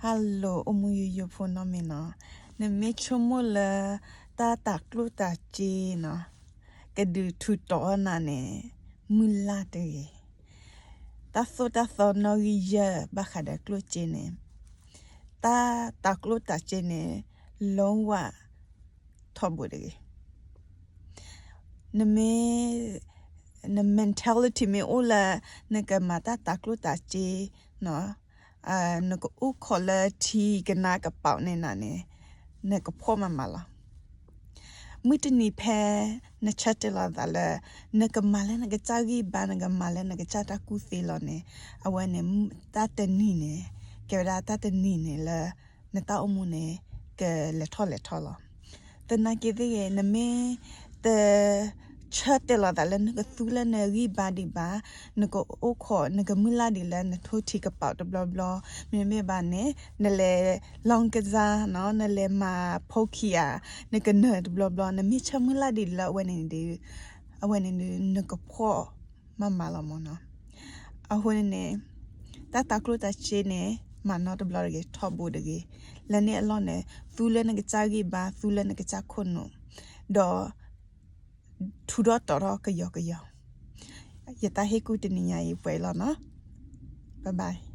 Hello အိၣ်မူယိယိဖိနီတမံၤနီၤ, နမ့ၢ်ဆိကမိၣ်လၢ တၢ်တၤကျိၣ်တၤစ့နီၤ ကဒုးထူးတီၤနၤန့ၣ် မုၢ်လၢ်တဂ့ၤ. တၢ်သိၣ်တၢ်သီနီၣ်ဂံၢ်ယဲၢ်ဘၣ်ဃးဒီးကျိၣ်စ့န့ၣ်, တၢ်တၤကျိၣ်တၤစ့န့ၣ် လီဝါထီဘိတဂ့ၤ. နမ့ၢ် န mentality မ့ၢ်အိၣ်လၢ နကမၤတၢ်တၤကျိၣ်တၤစ့နီၤ, နကအိၣ်ခိးလၢထံကနါကပီၤန့ၣ်နၤန့ၣ် နကဖှီၣ်မးမးလီၤ. မုၢ်တနံၤဖဲ နဆၢတဲာ်လီၤသးလၢ နကမၤလၢနကစၢ်ဂံၢ်ဘါ နကမၤလၢနကစၢ်တၢ်ကူၣ်သ့လီၤန့ၣ်, အဝဲန့ၣ် တၢ်တနံၤန့ၣ် ကဲဝဲဒၣ်တၢ်တနံၤန့ၣ်လၢ နတၢ်အိၣ်မူန့ၣ် ကလဲၤထီၣ်လဲၤထီလီၤ. သနာ်က့သ့ၣ်ဂ့ၤ နမ့ၢ်တ ဆၢတဲာ်လီၤသးလၢနကသူလၢနဂံၢ်ဘါဒံးဘၣ်, နကအိၣ်ခိး နကမုၢ်လၢ်ဒံးလၢနထိထံကပီၤတဘျီဘျီ, မ့မ့ၢ်ဘၣ်န့ၣ် နလဲၤ လောင်းကစား နီၤ, နလဲၤမၤဖိခံဂၤ, နကနၢၤတဘျီဘျီ, နမ့ၢ်ဆၢမုၢ်လၢ်ဒံးလၢအဝဲန့ၣ်ဒီး အဝဲန့ၣ်ဒီး နကဖှီၣ်မးမးလီၤမ့ၢ်နီၤ. အဃိန့ၣ်န့ၣ် တၢ်တၤကျိၣ်တၤစ့န့ၣ် မၤနီတဘျီတဂ့ၤ ထီဘိတဂ့ၤ. လၢန့ၣ်အလီၢ်န့ၣ် သူလၢနကစၢ်ဂံၢ်ဘါ သူလၢနကစၢ်ခိၣ်နူာ်, ဒီး ထူးထီၣ်တီၤထီၣ်ကယီကယီ. ယတၢ်ဟ့ၣ်ကူၣ်တနံၤညါအံၤပှဲၤလီၤနီၤ. Bye bye.